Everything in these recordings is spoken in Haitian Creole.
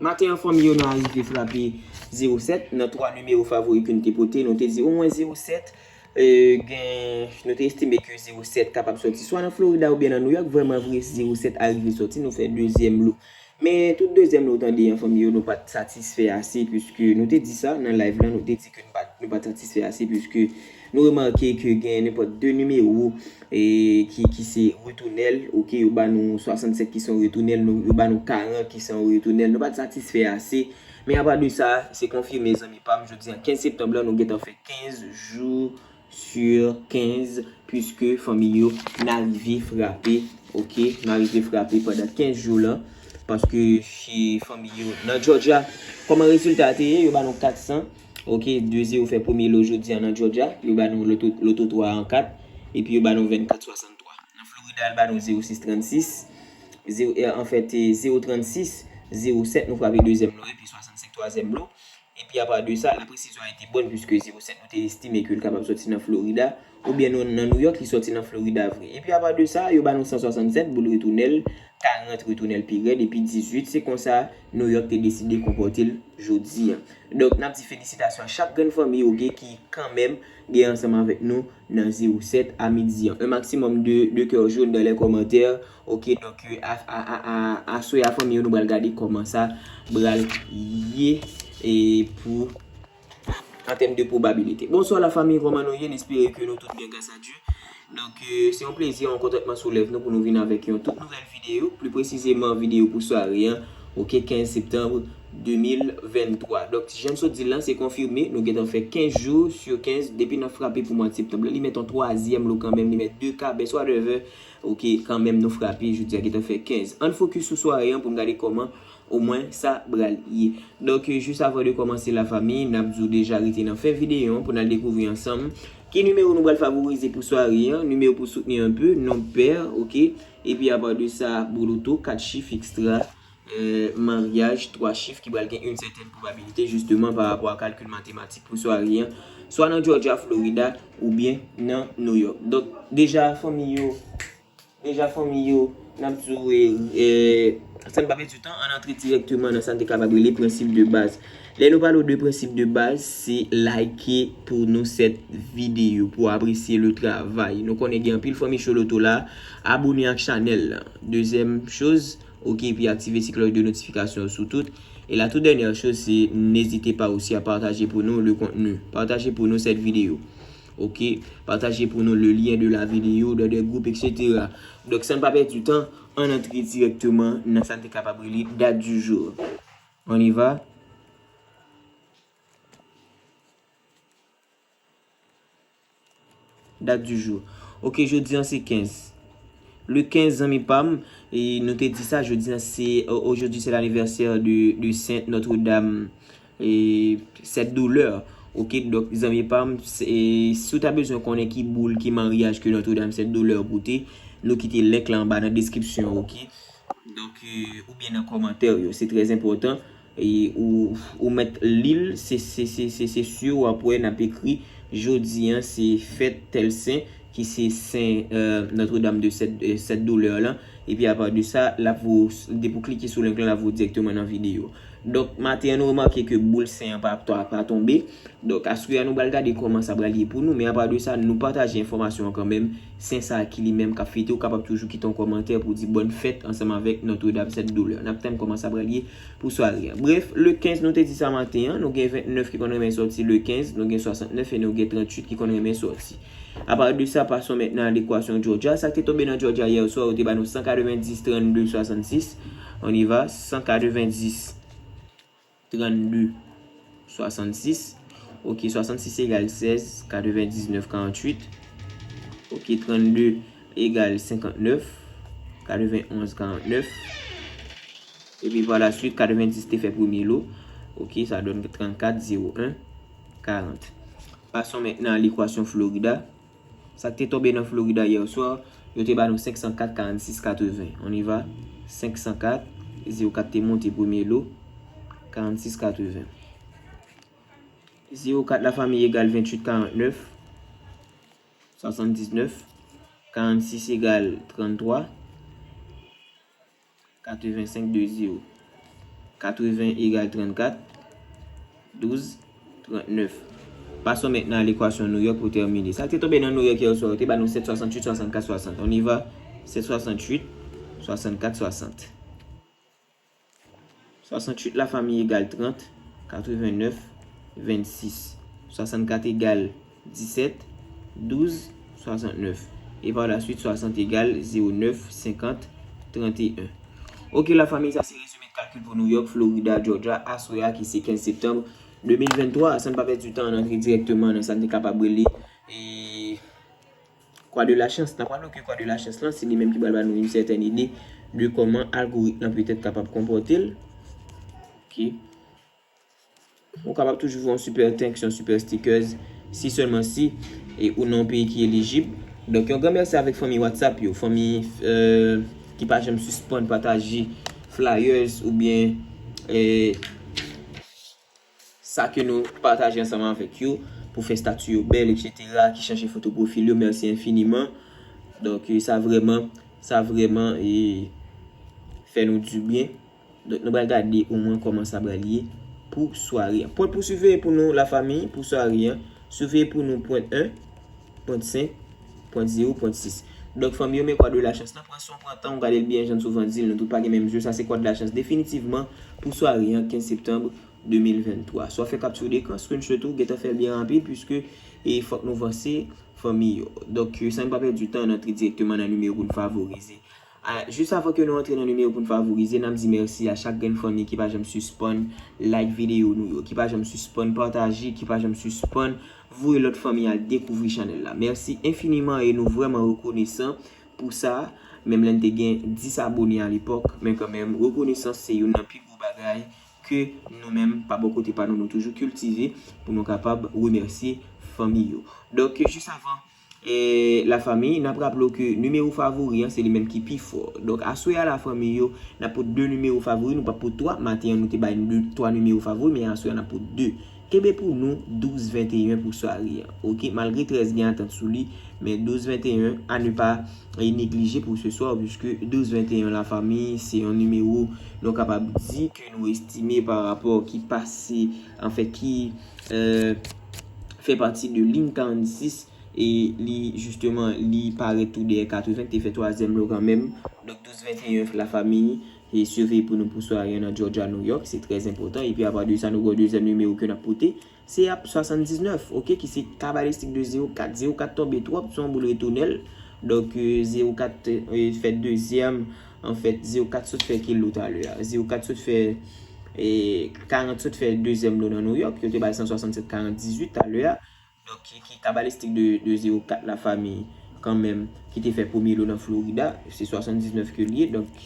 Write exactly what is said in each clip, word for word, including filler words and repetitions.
Maten an, fanmi yo, nou arive frape zewo sèt nan twa nimewo favori ke nou te pote. Nou te di omwen zewo sèt, e, gen, nou te estime ke zewo sèt kapab sòti swa nan Florida oubyen nan New York. Vrèman vre, zewo sèt arive sòti, nou fè dezyèm lo. Men tout dezyèm lo tande an, fanmi yo, nou pa t satisfè ase, piske nou te di sa nan live la, nou te di ke nou pa, nou pa t satisfè ase, piske nou remake ke gen nenpòt de nimewo e ki, ki se retounèl, oke, yo ba nou swasannsenk ki se yon retounèl, nou, yo ba nou karant ki se yon retounèl, nou pa t satisfè ase. Men apa de sa, se konfime, zanmi pa m, jodi a kenz septanm la, nou gentan fè kenz jou sur kenz, puiske fanmi yo, n arive frape, oke, n arive frape pandan kenz jou la, paske fanmi yo nan Georgia, kòman rezilta a te ye, yo ba nou kat san, oke, de zewo fè premye lo jodi a nan Georgia, yo ba nou loto, loto twa an kat, epi yo ba nou vennkat swasanntwa. Nan Florida, l ba nou zewo sis trannsis, zewo, e, anfèt, e, zewo trannsis, zewo sèt, nou frape dezyèm lo, epi swasannsenk twazyèm lo. Epi apa de sa, la presizyon a été bonne, puiske zewo sèt, nou te estime ke l kapab sòti nan Florida, oubyen nou, nan New York, li sòti nan Florida vre. Epi apa de sa, yo ba nou san swasannsèt boul retounèl, karant retounèl pi rèd, epi dizuit, se konsa New York te deside konpòte l jodi a. Donk, n ap di felisitasyon a chak grenn fanmi, oke, ki kanmenm gen ansanm avèk nou nan zewo sèt a midi an. Un maximum de, de cœur jaune dans les commentaires. Oke, donk, euh, a, a, a, a, aswè a, fanmi yo, nou pral gade kòman sa pral ye, e pou, an tèm de pwobabilite. Bonswa la fanmi, kòman nou ye? N espere ke nou tout byen, gras a Dye. Donk, euh, se yon plezi, yon kontantman sou lèv nou pou nou vin avèk yon tout nouvèl videyo, pli presizeman videyo pou sware an, oke, kenz septanm de mil venntwa. Donk, jan m sot di l lan, se konfime, nou gentan fè kenz jou sur kenz, depi n ap frape pou mwa septanm la, li mèt yon twazyèm lo kanmenm, li mèt de kabès, whatever, oke, kanmenm nou frape, jodi a gentan fè kenz. Ann fokis sou sware an pou n gade kòman omwen sa pral ye. Donk, jis avan de kòmanse la fanmi, n ap di w deja rete nan fen videyo an pou n al dekouvri ansanm ki nimewo nou pral favorize pou sware an, nimewo pou soutni anpe, non pè, oke. Epi apa de sa, bouloto, kat chif ekstra, euh, maryaj, twa chif ki pral gen yon sètèn pwobabilite, jisteman, pa rapò a kalkil matematik pou sware an, swa nan Georgia, Florida, oubyen nan New York. Donk, deja, fanmi yo, deja, fanmi yo, n ap di w, e, e, san n pa pèdi tan, ann antre dirèkteman nan sa n te kapab rele prensip de baz. Lè nou pale w de prensip de baz, se like pou nou sèt videyo, pou apresye le travay. Nou konnen gen anpil fanmi cho loto la, abone ak chanèl la. Dezyèm choz, oke, epi aktive ti klòch de notifikasyon sou tout. E la tout dènyè choz, se n'hésitez pas aussi à partager pour nous le contenu. Pataje pou nou sèt videyo. Oke, pataje pou nou le lien de la vidéo dans des groupes, et cetera. Donk, san n pa pèdi tan, ann antre dirèkteman nan sa n te kapab rele date du jour. On y va. Date du jour. Oke, jodi an se kenz. Le kenz, zanmi pa m, e nou te di sa, jodi an se, aujourd'hui c'est l'anniversaire de, de Sainte Notre-Dame, e, Sept Douleurs. Oke, donk, zanmi pa m, se, e, si w ta bezwen konnen ki boul, ki maryaj ke Notre-Dame Sept Douleurs pote, nou kite link la anba nan deskripsyon, oke? Donk, e, oubyen nan kòmantè yo, se trè enpòtan. E ou, ou mèt li l, se, se, se, se, se si w ap wè n ap ekri, jodi an, se fèt tèl sen, ki se Sen, euh, Notre-Dame de Sept, euh, Sept Douleurs lan. Epi apa de sa, l ap voye w, depi w klike sou link lan, l ap voye w dirèkteman nan videyo. Donk, maten an, nou remake ke boul sen an pa, pa, pa tonbe. Donk, aswè a, nou pral gade kòman sa pral ye pou nou, men apa de sa, nou pataje enfòmasyon an kanmenm. Sen sa a ki li menm k ap fete, ou kapab toujou kite yon kòmantè pou di bòn fèt ansanm avèk Notre-Dame Sept Douleurs. N ap tann kòman sa pral ye pou sware a. Brèf, le kenz, nou te di sa maten an, nou gen vennèf ki konn renmen sòti le kenz, nou gen swasantnèf e nou gen tranntuit ki konn renmen sòti. Apa de sa, passons maintenant à l'équation Georgia. Sa k te tonbe nan Georgia yè swa, yo te ba nou san katrevenndis, trannde, swasannsis. On y va, san katrevenndis, trannde, swasannsis. Oke, swasannsis egal sèz, katrevendiznèf, karanntuit. Oke, trannde egal senkantnèf, katrevenonz, karannèf. Epi pa la suit, katrevendis te fè premye lo. Oke, sa donn trannkat, zewo en, karant. Passons maintenant à l'équation Florida. Sa k te tonbe nan Florida yè swa, yo te ba nou senk san kat, karannsis, katreven. On y va. Senk san kat, zewo kat te monte premye lo, karannsis, katreven. Zewo kat la fanmi egal venntuit, karannèf, swasanndiznèf. Karannsis egal tranntwa, katrevensenk, de zewo. katreven egal trannkat, douz, trannèf. Pase w mentnan a lekwasyon New York pou tèmine. Sa k te tonbe nan New York yè swa, yo te ba nou sèt swasanntuit, swasannkat, swasant. On y va. Sèt swasanntuit, swasannkat, swasant. Swasanntuit lafanmi egal trant, katrevennèf, vennsis. Swasannkat egal disèt, douz, swasantnèf. E pa la swit, swasant egal zewo nèf, senkant, tranteyen. Oke, lafanmi, sa se rezime kalkil pou New York, Florida, Georgia, aswè a ki se kenz septanm de mil venntwa. San n pa pèdi tan, ann antre dirèkteman nan sa n te kapab rele, e, Kwa de la chans. N ap raple ke kwa de la chans lan, se li menm ki pral ba nou yon sètèn ide de kòman algoritm lan petèt kapab konpòte l. Oke. Ou kapab toujou fè yon super thanks, yon super stickers, si sèlman si, e ou nan yon peyi ki elijib. Donk, yon gran mèsi avèk fanmi WhatsApp yo, fanmi, euh, ki pa janm sispann pataje flyers oubyen, eh, sa ke nou pataje ansanm avèk yo pou fè stati yo bèl, etsetera, ki chanje foto pwofil yo, mèsi enfiniman. Donk, sa vrèman, sa vrèman, e, fè nou dibyen. Donk, nou pral gade omwen kòman sa pral ye pou sware a. Pwen pou siveye pou nou, lafanmi, pou sware a. Siveye pou nou pwen en, pwen senk, pwen zewo, pwen sis. Donk, fanmi yo, men kwa de la chans lan, pran son, pran tan, w gade l byen, jan n souvan di l, nou tout pa gen menm je, sa se kwa de la chans definitivman pou sware a, kenz septanm de mil venntwa. Swa fè kapti dekran, screenshot ou, gentan fè l byen rapid, piske, e, fòk nou vanse, fanmi yo. Donk, san n pa pèdi tan, n antre dirèkteman nan nimewo pou n favorize. A, jis avan ke nou antre nan nimewo pou n favorize, n ap di mèsi a chak grenn fanmi ki pa janm sispann like videyo nou yo, ki pa janm sispann pataje, ki pa janm sispann voye lòt fanmi al dekouvri chanèl la. Mèsi enfiniman e nou vrèman rekonesan pou sa. Menm lè n te gen dis abone alepòk, men kanmenm, rekonesans se youn nan pi gwo bagay ke nou menm, pa bò kote pa nou, nou toujou kiltive pou nou kapab remèsye fanmi yo. Donk, jis avan, e, lafanmi, n ap raple w ke nimewo favori an, se li menm ki pi fò. Donk, aswè a, lafanmi yo, n ap pot de nimewo favori, nou p ap pot twa. Maten an, nou te bay de, twa nimewo favori, men aswè a, n ap pot de. Kenbe pou nou douz venteyen pou sware an. Oke, malgre trèz gen atant sou li, men douz venteyen, à ne pas, e, négliger pour ce soir, puisque douz venteyen, lafanmi, se yon nimewo nou kapab di ke nou estime pa rapò ki pase, anfen, ki, euh, fè pati de liy karannsis, e li, jisteman, li parèt tou dèyè katreven, te fè twazyèm lo kanmenm. Donk, douz venteyen, lafanmi, e siveye pou nou pou sware an nan Georgia, New York, se trè enpòtan. Epi, apa de sa, nou gen yon dezyèm nimewo ke n ap pote. Se ap swasanndiznèf, oke, ki se kabalistik de zewo kat. Zewo kat tonbe twòp, se yon boul retounen l. Donk, euh, zewo kat, euh, fè dezyèm, anfèt, zewo kat sot fè ki lo talè a? Zewo kat sot fè, e, karant sot fè dezyèm lo nan New York. Yo te bay san swasannsèt karant dizuit talè a. Donk, ki, ki kabalistik de, de zewo kat lafanmi, kanmenm, ki te fè premye lo nan Florida, se swasanndiznèf ke l ye. Donk,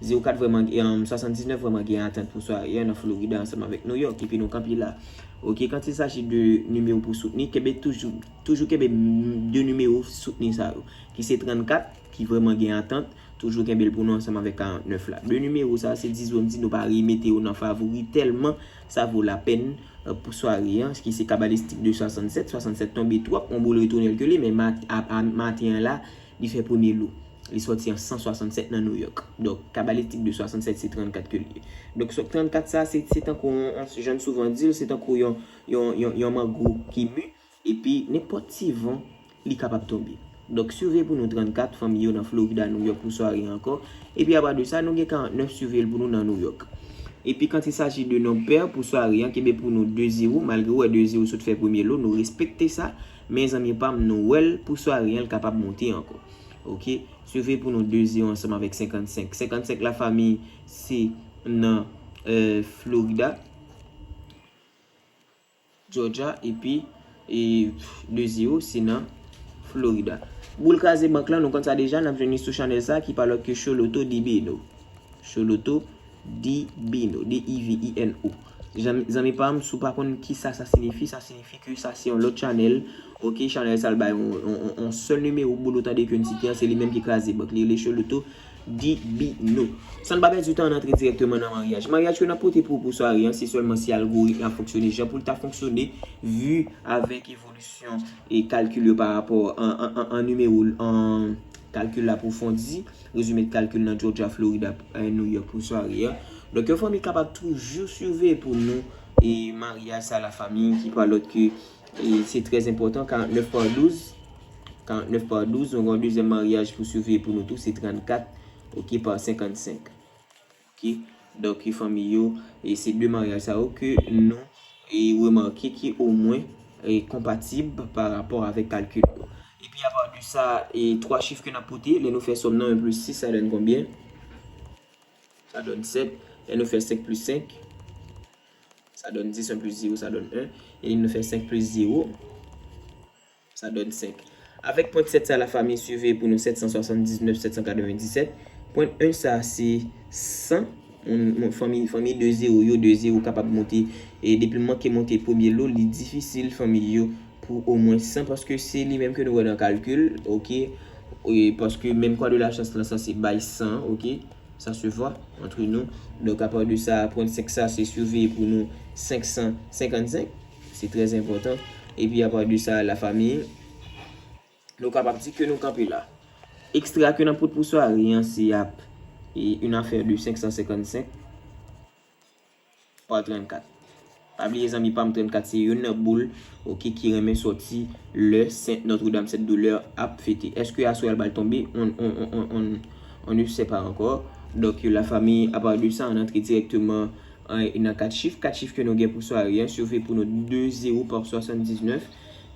zewo kat vrèman, em, swasanndiznèf vrèman gen atant pou sware a nan Florida ansanm avèk New York, epi nou kanpe la. Oke, quand il s'agit de nimewo pou soutni, kenbe toujou, toujou kenbe m-, de nimewo soutni sa yo, ki se trannkat, ki vrèman gen atant, toujou kenbe l pou nou ansanm avèk karantnèf la. De nimewo sa, se di zòn di nou pa remete yo nan favori tèlman sa vo lapèn, euh, pou sware an, ki se kabalistik de swasannsèt. Swasannsèt tonbe twòp, yon boul retounen l ke li, men mat-, a, a, maten an la, li fè premye lo. Li sòti an san swasannsèt nan New York. Donk, kabalistik de swasannsèt, se trannkat ke li ye. Donk, so, trannkat sa, se, se tankou, yon, yon, jan n souvan di l, se tankou yon, yon, yon, yon mango ki mi, epi nenpòt ti van, li kapab tonbe. Donk, siveye pou nou trannkat, fanmi yo, nan Florida, New York pou sware an ankò. Epi, apa de sa, nou gen karantnèf, siveye l pou nou nan New York. Epi, quand il s'agit de non pè pou sware an, kenbe pou nou de zewo, malgre w wè de zewo sot fè premye lo, nou respekte sa, men zanmi pa m, nou wè l pou sware an, l kapab monte ankò. Oke? Siveye pou nou de zewo ansanm avèk senkannsenk. Senkannsenk, lafanmi, se nan, euh, Florida, Georgia, epi, e, de zewo, se nan Florida. Boul kraze bank lan, nou konn sa deja, n ap jwenn li sou chanèl sa ki pa lòt ke Choloto Dibino. Choloto Dibino, D I V I N O. Zanmi, zanmi pa m, si w pa konn ki sa sa siyifi, sa siyifi ke sa se yon lòt chanèl. Oke, chanèl sa l bay yon, yon, yon, yon sèl nimewo boul ou tande ke n site an, se li menm ki kraze bank. Li rele Choloto Dibino. San n pa pèdi tan, ann antre dirèkteman nan maryaj. Maryaj ke n ap pote pou, pou sware an, se sèlman si algoritm la fonksyone jan pou l ta fonksyone, vi avèk evolisyon e kalkil yo pa rapò an, an, an, an nimewo, an kalkil apwofondi, rezime kalkil nan Georgia, Florida, e, New York pou sware an. Donk, yon fanmi kapab toujou siveye pou nou e maryaj sa, lafanmi, ki pa lòt ke, e se trè enpòtan, karant nèf pa douz. Karant nèf pa douz, nou gen yon dezyèm maryaj pou siveye pou nou tou, se trannkat, ok, pa senkannsenk. Ok? Donk, fanmi yo, e se de maryaj sa yo ke nou e remake ki omwen e konpatib pa rapò avèk kalkil yo. Epi apa de sa, e twa chif ke n ap pote, lè nou fè sòm nan, en plis sis, sa donn konbyen? Sa donn sèt. Lè nou fè senk plis senk, sa donn dis, en plis zewo, sa donn en. E nou fè senk plis zewo, sa donn senk. Avèk pwent sèt sa, lafanmi, siveye pou nou sèt san swasanndiznèf, sèt san katrevenndisèt. Pwent en sa, se san. Moun, moun, fanmi, fanmi de zewo yo, de zewo kapab monte. E depi l manke monte premye lo, li difisil, fanmi yo, pou omwen san, paske se li menm ke nou wè nan kalkil, ok? E paske menm kwa de la chans lan sanse bay san, ok? Ça se voit entre nous. Donk, apa de sa, pwent senk sa, se siveye pou nou senk san senkannsenk. Se trè enpòtan. Epi, apa de sa, lafanmi, nou kapab di ke nou kanpe la. Ekstra ke n ap pot pou sware an, se ap e, une affaire de senk san senkannsenk pa trannkat. Pa bliye, zanmi pa m, trannkat se youn nan boul, ok, ki renmen sòti lè Sent Nòtredam Sent Doulè ap fete. Èske aswè a l pral tonbe? On, on, on, on, on, on ne sait pas encore. Donk, lafanmi, apa de sa, ann antre dirèkteman, e, nan kat chif. Kat chif ke nou gen pou sware an, siveye pou nou de zewo pa swasanndiznèf.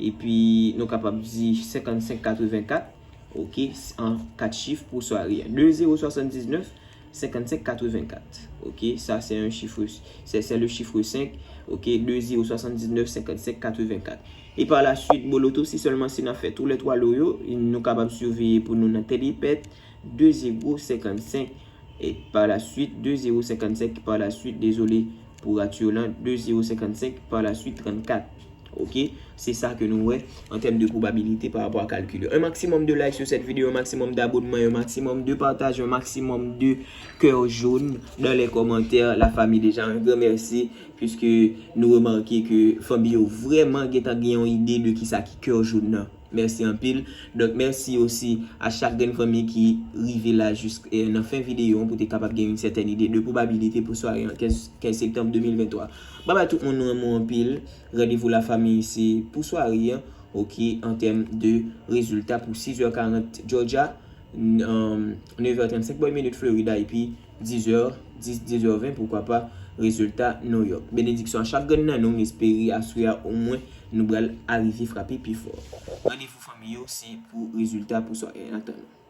Epi, nou kapab di senkannsenk katrevenkat. Ok, an kat chif pou sware a. De zewo swasanndiznèf, senkannsenk katrevenkat. Ok, sa se yon chif, se, se le chiffre cinq. Ok, de zewo swasanndiznèf, senkannsenk katrevenkat. E pa la suit, boloto, si sèlman si n ap fè tou lè twa lo yo, nou kapab siveye pou nou nan Tèlipèt, de zewo senkannsenk. E pa la suit, de zewo senkannsenk, pa la suit, dezole pou ratyo lan, de zewo senkannsenk, pa la suit, trannkat. Ok, se sa ke nou wè an tèm de pwobabilite pa rapò a kalkil yo. Un maximum de likes sur cette vidéo, un maximum d'abonnement, un maximum de partage, un maximum de cœur jaune dans les commentaires. Lafanmi, deja, un grand merci, puisque nou remake ke fanmi yo vrèman gentan gen yon ide de kisa ki cœur jaune nan. Mèsi anpil. Donk, mèsi osi a chak grenn fanmi ki rive la jis, eh, nan fen videyo an pou te kapab gen yon sètèn ide de pwobabilite pou sware an kenz, kenz septanm de mil venntwa. Babay tout moun, nou renmen w anpil. Randevou lafanmi se pou sware an, ok, an tèm de rezilta pou sizè karant Georgia, n-, um, nevè trannsenk bòy minit Florida, epi dizè, dis, dizè ven, poukwa pa, rezilta Nouyòk. Benediksyon a chak grenn nan nou, m espere aswè a omwen nou pral arive frape pi fò. Randevou fanmi yo, se pou rezilta pou sware an. Antann nou.